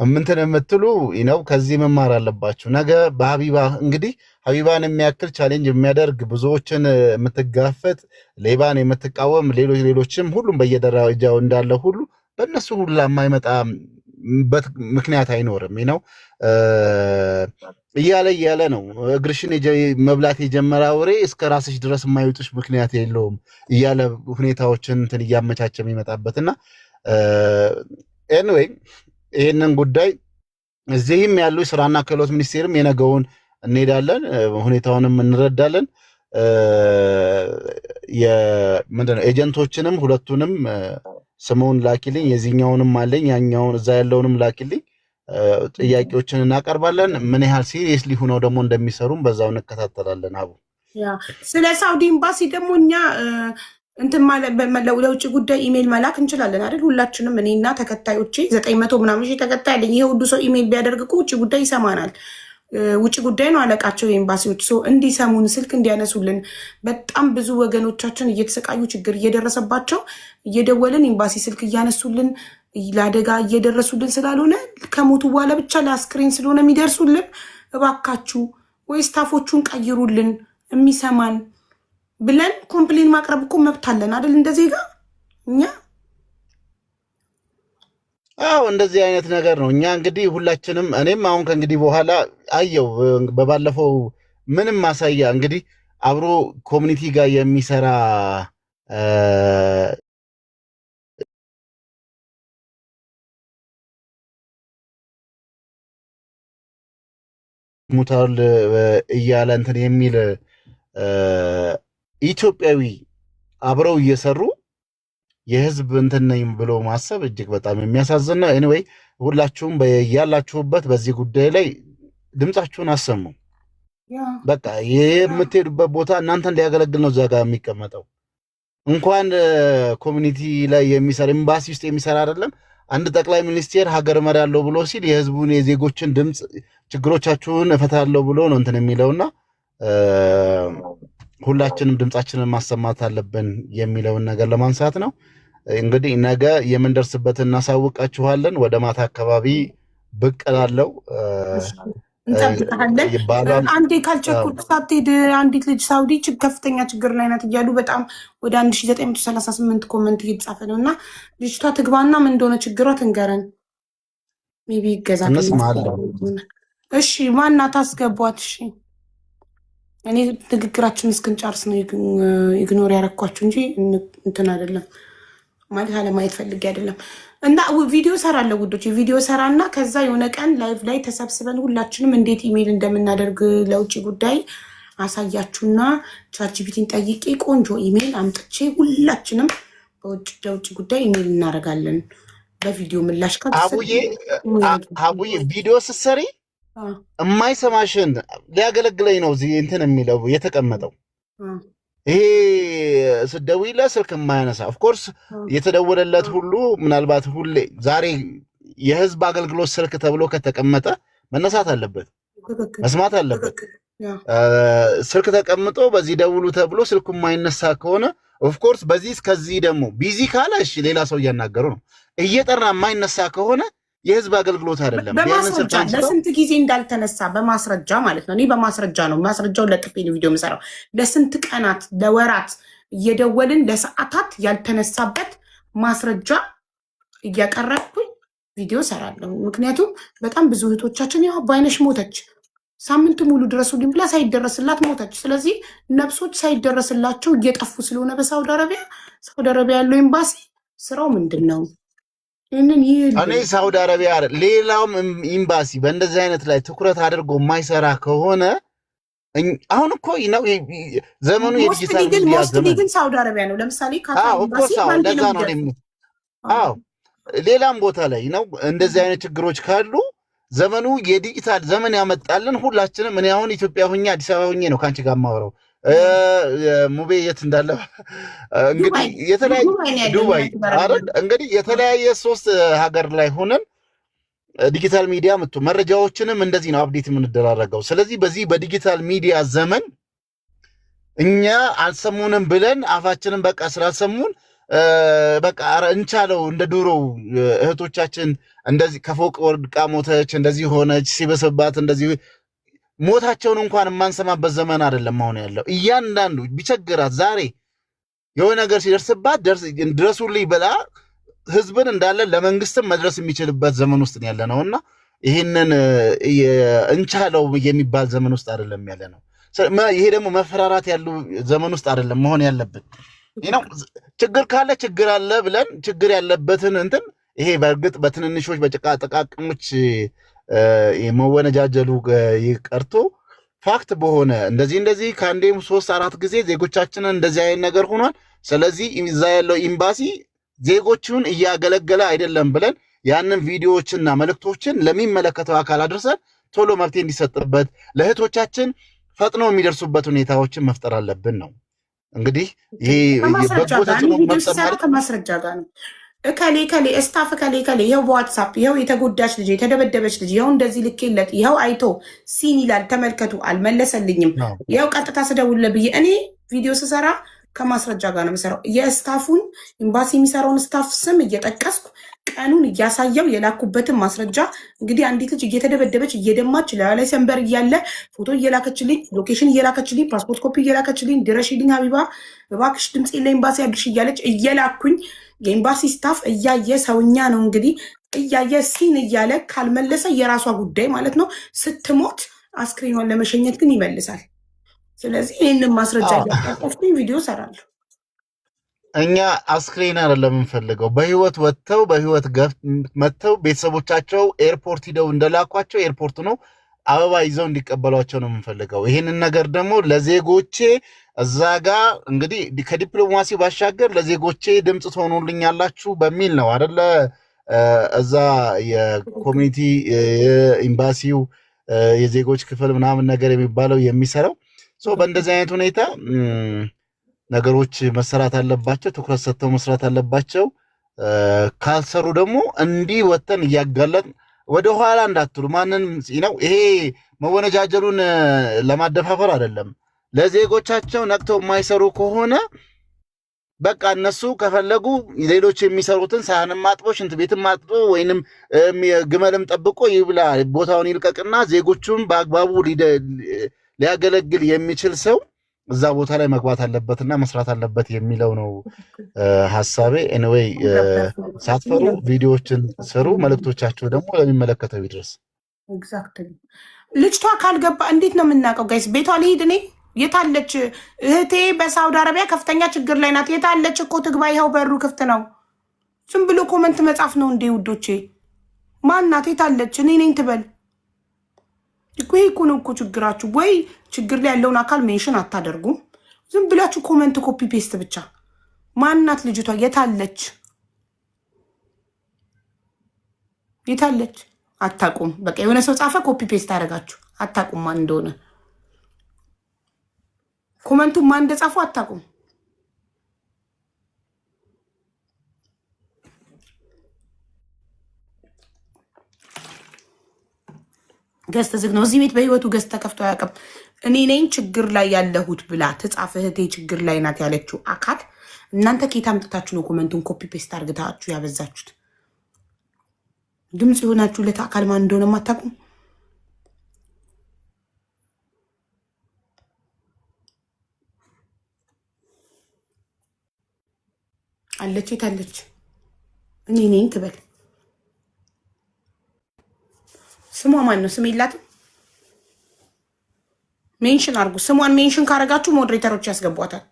ምንትን የምትሉ ነው፣ ከዚህ መማር አለባችሁ። ነገ በሀቢባ እንግዲህ ሀቢባን የሚያክል challenge የሚያደርግ፣ ብዙዎችን የምትጋፈጥ፣ ሌባን የምትቃወም፣ ሌሎች ሌሎችም ሁሉም በየደረጃው እንዳለ ሁሉ በእነሱ ሁላ የማይመጣበት ምክንያት አይኖርም ነው። እያለ እያለ ነው እግርሽን መብላት የጀመረ አውሬ እስከ ራስሽ ድረስ የማይወጡሽ ምክንያት የለውም እያለ ሁኔታዎችን እንትን እያመቻቸ የሚመጣበት። እና anyway ይህንን ጉዳይ እዚህም ያሉ ስራና ክህሎት ሚኒስቴርም የነገውን እንሄዳለን፣ ሁኔታውንም እንረዳለን። ምንድነው agent ኦችንም ሁለቱንም ስሙን ላኪልኝ፣ የዚህኛውንም አለኝ፣ ያኛውን እዛ ያለውንም ላኪልኝ። ጥያቄዎችን እናቀርባለን። ምን ያህል seriously ሆነው ደግሞ እንደሚሰሩም በዛው እንከታተላለን። አቡ ስለ ሳውዲ ኤምባሲ ደግሞ እኛ እንትን ለውጭ ጉዳይ ኢሜል መላክ እንችላለን አይደል? ሁላችንም እኔና ተከታዮቼ 900 ምናምን ሺህ ተከታይ አለኝ። ይሄ ሁሉ ሰው ኢሜል ቢያደርግ እኮ ውጭ ጉዳይ ይሰማናል። ውጭ ጉዳይ ነው አለቃቸው የኤምባሲዎች፣ ሰው እንዲሰሙን ስልክ እንዲያነሱልን። በጣም ብዙ ወገኖቻችን እየተሰቃዩ ችግር እየደረሰባቸው እየደወልን ኤምባሲ ስልክ እያነሱልን ለአደጋ እየደረሱልን ስላልሆነ ከሞቱ በኋላ ብቻ ለአስክሬን ስለሆነ የሚደርሱልን እባካችሁ ወይ staff ኦቹን ቀይሩልን የሚሰማን ብለን complain ማቅረብ እኮ መብት አለን አይደል? እንደ ዜጋ እኛ። አዎ እንደዚህ አይነት ነገር ነው። እኛ እንግዲህ ሁላችንም እኔም አሁን ከእንግዲህ በኋላ አየው በባለፈው ምንም ማሳያ እንግዲህ አብሮ community ጋር የሚሰራ ሙታል እያለ እንትን የሚል ኢትዮጵያዊ አብረው እየሰሩ የህዝብ እንትን ነኝ ብሎ ማሰብ እጅግ በጣም የሚያሳዝን ነው። Anyway ሁላችሁም ያላችሁበት በዚህ ጉዳይ ላይ ድምጻችሁን አሰሙ። በቃ የምትሄዱበት ቦታ እናንተን ሊያገለግል ነው እዛ ጋር የሚቀመጠው። እንኳን community ላይ የሚሰራ ኤምባሲ ውስጥ የሚሰራ አይደለም። አንድ ጠቅላይ ሚኒስቴር ሀገር እመራለሁ ብሎ ሲል የህዝቡን የዜጎችን ድምፅ ችግሮቻችሁን እፈታለሁ ብሎ ነው እንትን የሚለውና ሁላችንም ድምፃችንን ማሰማት አለብን የሚለውን ነገር ለማንሳት ነው። እንግዲህ ነገ የምንደርስበትን እናሳውቃችኋለን። ወደ ማታ አካባቢ ብቅ እላለሁ። እንጠብቅሃለን። አንዴ ካልቸኩል ሳትሄድ አንዲት ልጅ ሳውዲ ከፍተኛ ችግር ላይ ናት እያሉ በጣም ወደ 1938 comment እየተጻፈ ነው። እና ልጅቷ ትግባና ምን እንደሆነ ችግሯ ትንገረን። Maybe ይገዛል። እሺ ማናት? አስገቧት። እሺ እኔ ንግግራችን እስክንጨርስ ነው ignore ያረኳችሁ እንጂ እንትን አይደለም ማለት አለማየት ፈልጌ አይደለም። እና ቪዲዮ ሰራለሁ ውዶች፣ ቪዲዮ ሰራና ከዛ የሆነ ቀን live ላይ ተሰብስበን ሁላችንም እንዴት ኢሜይል እንደምናደርግ ለውጭ ጉዳይ አሳያችሁና ChatGPT ን ጠይቄ ቆንጆ ኢሜይል አምጥቼ ሁላችንም ለውጭ ጉዳይ ኢሜይል እናደርጋለን። በቪዲዮ ምላሽ አቡዬ ቪዲዮ ስትሰሪ የማይሰማሽን ሊያገለግለኝ ነው እዚህ እንትን የሚለው የተቀመጠው ይሄ ስትደውይለት ስልክ የማያነሳ of course የተደወለለት ሁሉ ምናልባት ሁሌ ዛሬ የህዝብ አገልግሎት ስልክ ተብሎ ከተቀመጠ መነሳት አለበት፣ መስማት አለበት። ስልክ ተቀምጦ በዚህ ደውሉ ተብሎ ስልኩ የማይነሳ ከሆነ of course በዚህ እስከዚህ ደግሞ busy ካለ እሺ ሌላ ሰው እያናገሩ ነው። እየጠራ የማይነሳ ከሆነ የህዝብ አገልግሎት አይደለም። በማስረጃ ለስንት ጊዜ እንዳልተነሳ በማስረጃ ማለት ነው። እኔ በማስረጃ ነው ማስረጃውን ለጥፌ ነው ቪዲዮ የምሰራው። ለስንት ቀናት ለወራት እየደወልን ለሰዓታት ያልተነሳበት ማስረጃ እያቀረብኩኝ ቪዲዮ ሰራለሁ። ምክንያቱም በጣም ብዙ እህቶቻችን ያው በአይነሽ ሞተች፣ ሳምንት ሙሉ ድረሱልኝ ብላ ሳይደረስላት ሞተች። ስለዚህ ነፍሶች ሳይደረስላቸው እየጠፉ ስለሆነ በሳውዲ አረቢያ ሳውዲ አረቢያ ያለው ኤምባሲ ስራው ምንድን ነው? እኔ ሳውዲ አረቢያ ሌላውም ኤምባሲ በእንደዚህ አይነት ላይ ትኩረት አድርጎ የማይሰራ ከሆነ አሁን እኮ ነው ዘመኑ የዲጂታል ሚዲያ ዘመን። ግን ሳውዲ አረቢያ ነው ለምሳሌ አዎ፣ ሌላም ቦታ ላይ ነው እንደዚህ አይነት ችግሮች ካሉ ዘመኑ የዲጂታል ዘመን ያመጣልን ሁላችንም። እኔ አሁን ኢትዮጵያ ሁኜ አዲስ አበባ ሁኜ ነው ከአንቺ ጋር የማወራው። ሙቤ የት እንዳለ እንግዲህ የተለያየ ዱባይ አይደል እንግዲህ የተለያየ ሶስት ሀገር ላይ ሆነን ዲጂታል ሚዲያ መጥቶ መረጃዎችንም እንደዚህ ነው update የምንደራረገው። ስለዚህ በዚህ በዲጂታል ሚዲያ ዘመን እኛ አልሰሙንም ብለን አፋችንን በቃ ስላልሰሙን በቃ እንቻለው እንደ ድሮው እህቶቻችን እንደዚህ ከፎቅ ወድቃ ሞተች፣ እንደዚህ ሆነች፣ ሲበስባት እንደዚህ ሞታቸውን እንኳን የማንሰማበት ዘመን አይደለም አሁን ያለው። እያንዳንዱ ቢቸግራት ዛሬ የሆነ ነገር ሲደርስባት ድረሱልኝ ብላ ህዝብን እንዳለ ለመንግስትም መድረስ የሚችልበት ዘመን ውስጥ ያለ ነው እና ይህንን እንቻለው የሚባል ዘመን ውስጥ አይደለም ያለ ነው። ይሄ ደግሞ መፈራራት ያሉ ዘመን ውስጥ አይደለም መሆን ያለብን። ችግር ካለ ችግር አለ ብለን ችግር ያለበትን እንትን ይሄ በእርግጥ በትንንሾች በጭቃ ጥቃቅኖች የመወነጃጀሉ ቀርቶ fact በሆነ እንደዚህ እንደዚህ ከአንዴም 3-4 ጊዜ ዜጎቻችንን እንደዚህ አይነት ነገር ሆኗል። ስለዚህ እዛ ያለው ኤምባሲ ዜጎቹን እያገለገለ አይደለም ብለን ያንን ቪዲዮዎችና መልእክቶችን ለሚመለከተው አካል አድርሰን ቶሎ መፍትሄ እንዲሰጥበት ለእህቶቻችን ፈጥኖ የሚደርሱበት ሁኔታዎችን መፍጠር አለብን ነው እንግዲህ። ይሄ በጎ ተጽዕኖ መፍጠር ከማስረጃ ጋር ነው። እከሌ እከሌ staff እከሌ እከሌ ይኸው በዋትሳፕ ይኸው የተጎዳች ልጅ የተደበደበች ልጅ ይኸው እንደዚህ ልኬለት ይኸው አይቶ seen ይላል ተመልከቱ፣ አልመለሰልኝም። ይኸው ቀጥታ ስደውልለት ብዬ እኔ ቪዲዮ ስሰራ ከማስረጃ ጋር ነው የምሰራው። የ staff ኡን ኤምባሲ የሚሰራውን staff ስም እየጠቀስኩ ቀኑን እያሳየው የላኩበትን ማስረጃ እንግዲህ አንዲት ልጅ እየተደበደበች እየደማች ላዩ ላይ ሰንበር እያለ ፎቶ እየላከችልኝ፣ location እየላከችልኝ፣ ፓስፖርት ኮፒ እየላከችልኝ፣ ድረሽልኝ ሀቢባ እባክሽ ድምፄ ለኤምባሲ አድርሽ እያለች እየላኩኝ የኤምባሲ staff እያየ ሰውኛ ነው እንግዲህ እያየ seen እያለ ካልመለሰ የራሷ ጉዳይ ማለት ነው። ስትሞት አስክሬኗን ለመሸኘት ግን ይመልሳል። ስለዚህ ይህንን ማስረጃ እያጣቀስኩኝ ቪዲዮ እሰራለሁ። እኛ አስክሬን አይደለም የምንፈልገው። በህይወት ወጥተው በህይወት መጥተው ቤተሰቦቻቸው ኤርፖርት ሂደው እንደላኳቸው ኤርፖርት ነው አበባ ይዘው እንዲቀበሏቸው ነው የምንፈልገው። ይህንን ነገር ደግሞ ለዜጎቼ እዛ ጋ እንግዲህ ከዲፕሎማሲ ባሻገር ለዜጎቼ ድምፅ ትሆኑልኛላችሁ በሚል ነው አደለ? እዛ የ community ኤምባሲው የዜጎች ክፍል ምናምን ነገር የሚባለው የሚሰራው። በእንደዚህ አይነት ሁኔታ ነገሮች መሰራት አለባቸው። ትኩረት ሰጥተው መስራት አለባቸው። ካልሰሩ ደግሞ እንዲህ ወጥተን እያጋለጥ ወደኋላ እንዳትሉ ማንን ነው ይሄ መወነጃጀሉን ለማደፋፈር አይደለም። ለዜጎቻቸው ነቅተው የማይሰሩ ከሆነ በቃ እነሱ ከፈለጉ ሌሎች የሚሰሩትን ሳህንም አጥቦ ሽንት ቤትም አጥቦ ወይንም ግመልም ጠብቆ ይብላ፣ ቦታውን ይልቀቅና ዜጎቹን በአግባቡ ሊያገለግል የሚችል ሰው እዛ ቦታ ላይ መግባት አለበትና መስራት አለበት የሚለው ነው ሀሳቤ። Anyway ሳትፈሩ ቪዲዮዎችን ስሩ፣ መልእክቶቻችሁ ደግሞ ለሚመለከተው ይድረስ። Exactly። ልጅቷ ካልገባ እንዴት ነው የምናውቀው? Guys ቤቷ ልሂድ እኔ። የታለች እህቴ? በሳውዲ አረቢያ ከፍተኛ ችግር ላይ ናት። የታለች እኮ ትግባ። ይኸው በሩ ክፍት ነው። ዝም ብሎ comment መጻፍ ነው እንዴ ውዶቼ? ማናት? የታለች? እኔ ነኝ ትበል እኮ። ይሄ እኮ ነው እኮ ችግራችሁ። ወይ ችግር ላይ ያለውን አካል mention አታደርጉም። ዝም ብላችሁ comment copy paste ብቻ። ማናት ልጅቷ? የታለች? የታለች? አታቁም። በቃ የሆነ ሰው ጻፈ፣ copy paste አደረጋችሁ። አታቁም ማን እንደሆነ፣ comment ኡ ማን እንደጻፉ አታቁም። Guest ዝግ ነው። እዚህ ቤት በህይወቱ guest ተከፍቶ አያውቅም። እኔ ነኝ ችግር ላይ ያለሁት ብላ ትጻፍ። እህቴ ችግር ላይ ናት ያለችው አካል እናንተ ከየት አምጥታችሁ ነው comment ኡን copy paste አርግታችሁ ያበዛችሁት? ድምፅ የሆናችሁለት አካል ማን እንደሆነ አታውቁም። አለች የት አለች? እኔ ነኝ ትበል። ስሟ ማን ነው? ስም የላትም። Mention አድርጉ። ስሟን mention ካረጋችሁ moderator ኦች ያስገቧታል።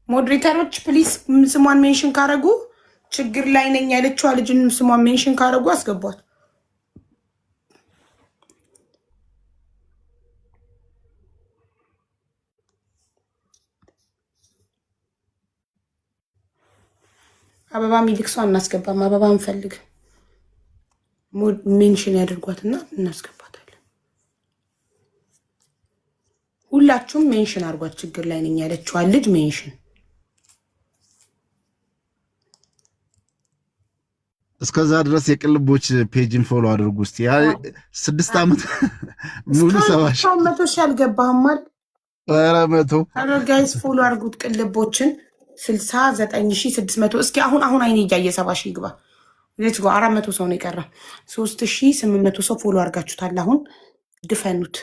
Moderator ኦች please ስሟን mention ካረጉ፣ ችግር ላይ ነኝ ያለችዋ ልጅን ስሟን mention ካረጉ አስገቧት። አበባ ሚልክ ሰው አናስገባም። አበባ አንፈልግ። Mention ያደርጓትና እናስገባታለን። ሁላችሁም mention አድርጓት። ችግር ላይ ነኝ ያለችዋን ልጅ mention። እስከዛ ድረስ የቅልቦች page ን follow አድርጉ እስቲ። ያ 6 ዓመት ሙሉ 70,000 እስካሁን 100,000 አልገባህም አይደል? ኧረ 100። ኧረ guys follow አድርጉት ቅልቦችን፣ 69,600። እስኪ አሁን አሁን አይኔ እያየ 70,000 ይግባ። Let's go። 400 ሰው ነው የቀረ። 3800 ሰው follow አድርጋችሁታል። አሁን ድፈኑት።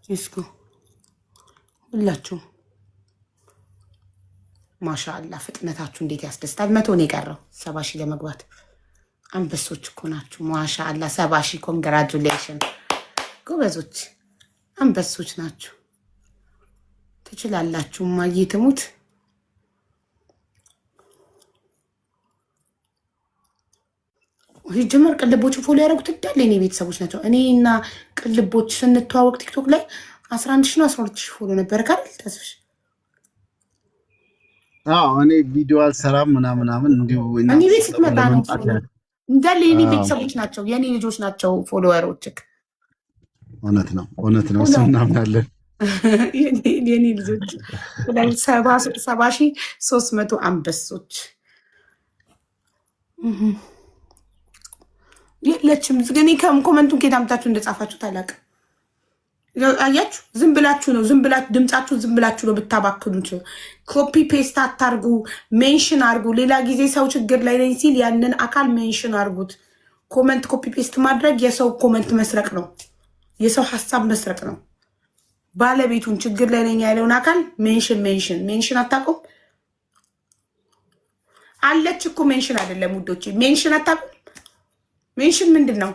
Let's go ሁላችሁም። ማሻአላ ፍጥነታችሁ እንዴት ያስደስታል። 100 ነው የቀረው 70,000 ለመግባት። አንበሶች እኮ ናችሁ። ማሻአላ 70,000፣ congratulation ጎበዞች፣ አንበሶች ናችሁ። ትችላላችሁ። እማዬ ትሙት። ሲጀመር ቅልቦችን follow ያደረጉት እንዳለ የኔ ቤተሰቦች ናቸው። እኔ እና ቅልቦች ስንተዋወቅ ቲክቶክ ላይ 11,000 ነው 12,000 follow ነበር ካል ተስፍሽ። አዎ እኔ ቪዲዮ አልሰራም ምናምን ምናምን እንዲሁ እኔ ቤት ስትመጣ ነው ለመምጣት እንዳለ የኔ ቤተሰቦች ናቸው፣ የኔ ልጆች ናቸው follower ኦችክ። እውነት ነው፣ እውነት ነው። እሱ እናምናለን። የኔ ልጆች 70,300 አንበሶች የለችም። እኔ comment ኡን ከየት አምጥታችሁ እንደጻፋችሁት አላውቅም። አያችሁ፣ ዝም ብላችሁ ነው፣ ዝም ብላችሁ ድምጻችሁን ዝም ብላችሁ ነው ብታባክኑት። Copy paste አታርጉ፣ mention አርጉ። ሌላ ጊዜ ሰው ችግር ላይ ነኝ ሲል ያንን አካል mention አርጉት። Comment copy paste ማድረግ የሰው comment መስረቅ ነው፣ የሰው ሀሳብ መስረቅ ነው። ባለቤቱን ችግር ላይ ነኝ ያለውን አካል mention mention mention አታውቁም? አለች እኮ mention አይደለም ውዶቼ፣ mention አታውቁም? Mention ምንድን ነው?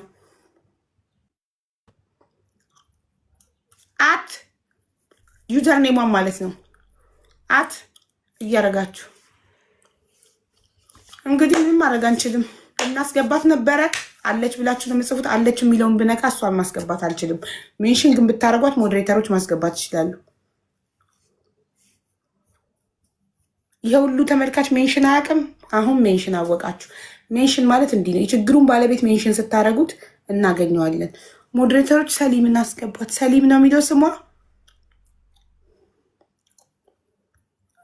At username ሟን ማለት ነው። At እያደረጋችሁ እንግዲህ ምንም ማድረግ አንችልም። እናስገባት ነበረ አለች ብላችሁ ነው የምጽፉት። አለች የሚለውን ብነካ እሷን ማስገባት አልችልም። Mention ግን ብታደርጓት moderator ኦች ማስገባት ይችላሉ። ይሄ ሁሉ ተመልካች mention አያውቅም። አሁን mention አወቃችሁ። Mention ማለት እንዲህ ነው። የችግሩን ባለቤት mention ስታደርጉት እናገኘዋለን። Moderator ኦች ሰሊም እናስገባት። ሰሊም ነው የሚለው ስሟ።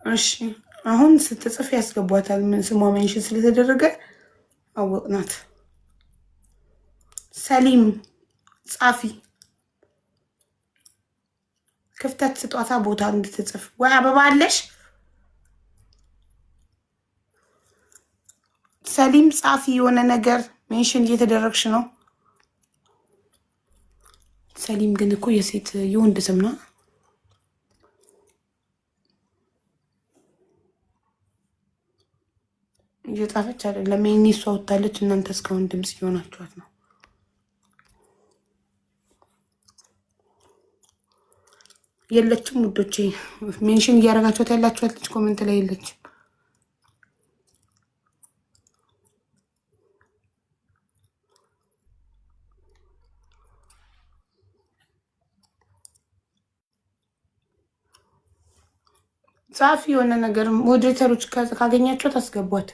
እሺ አሁን ስትጽፍ ያስገቧታል። ምን ስሟ mention ስለተደረገ አወቅናት። ሰሊም ጻፊ፣ ክፍተት ስጧታ ቦታ እንድትጽፍ። ወይ አበባ አለሽ? ሰሊም ጻፊ፣ የሆነ ነገር mention እየተደረግሽ ነው። ሰሊም ግን እኮ የሴት የወንድ ስም ነው። እየጻፈች አይደለም። ይሄኔ እሷ ወጥታለች። እናንተ እስካሁን ድምፅ እየሆናችኋት ነው። የለችም ውዶቼ፣ mention እያደረጋችኋት ያላችኋት ልጅ comment ላይ የለችም። ጻፊ የሆነ ነገር moderator ኦች ካገኛቸው ታስገቧት።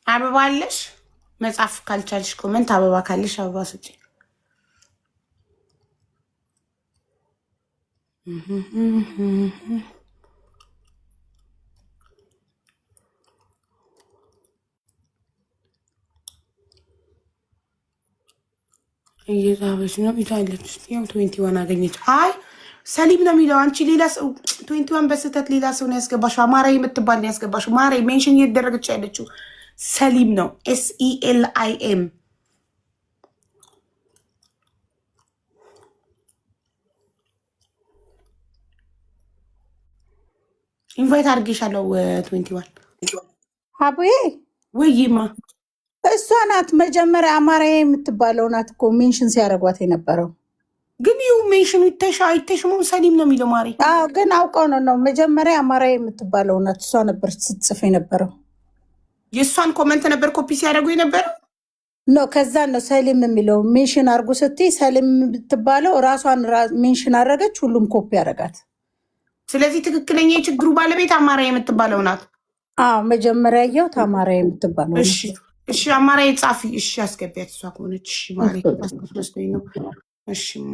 አበባ አለሽ? መጻፍ ካልቻልሽ comment አበባ ካለሽ አበባ ስጪ። እየጻፈች ነው። ይታለች። ያው 21 አገኘች። አይ ሰሊም ነው የሚለው። አንቺ ሌላ ሰው 21 በስህተት ሌላ ሰው ነው ያስገባሽው። አማራ የምትባል ነው ያስገባሽው። ማሬ mention እየተደረገች ያለችው ሰሊም ነው። SELIM። Invite አድርጌሻለሁ። 21 አቡዬ። ወይማ። እሷ ናት መጀመሪያ አማራ የምትባለው ናት እኮ mention ሲያደርጓት የነበረው። ግን ይሁ mention ኑ ይተሻ አይተሽሙም። ሰሊም ነው የሚለው ማሬ። አዎ፣ ግን አውቀው ነው። መጀመሪያ አማራ የምትባለው ናት፣ እሷ ነበር ስትጽፍ የነበረው። የእሷን comment ነበር ኮፒ ሲያደርጉ የነበረው። No፣ ከዛ ነው ሰሊም የሚለው mention አድርጉ ስትይ ሰሊም የምትባለው ራሷን mention አደረገች፣ ሁሉም ኮፒ ያደረጋት። ስለዚህ ትክክለኛ የችግሩ ባለቤት አማራ የምትባለው ናት። አዎ፣ መጀመሪያ ያየሁት አማራ የምትባለው እሺ ናት። እሺ፣ አማራ የጻፊ እሺ፣ አስገቢያት እሷ ከሆነች። እሺ ማሬ መስሎኝ ነው። እሺማ።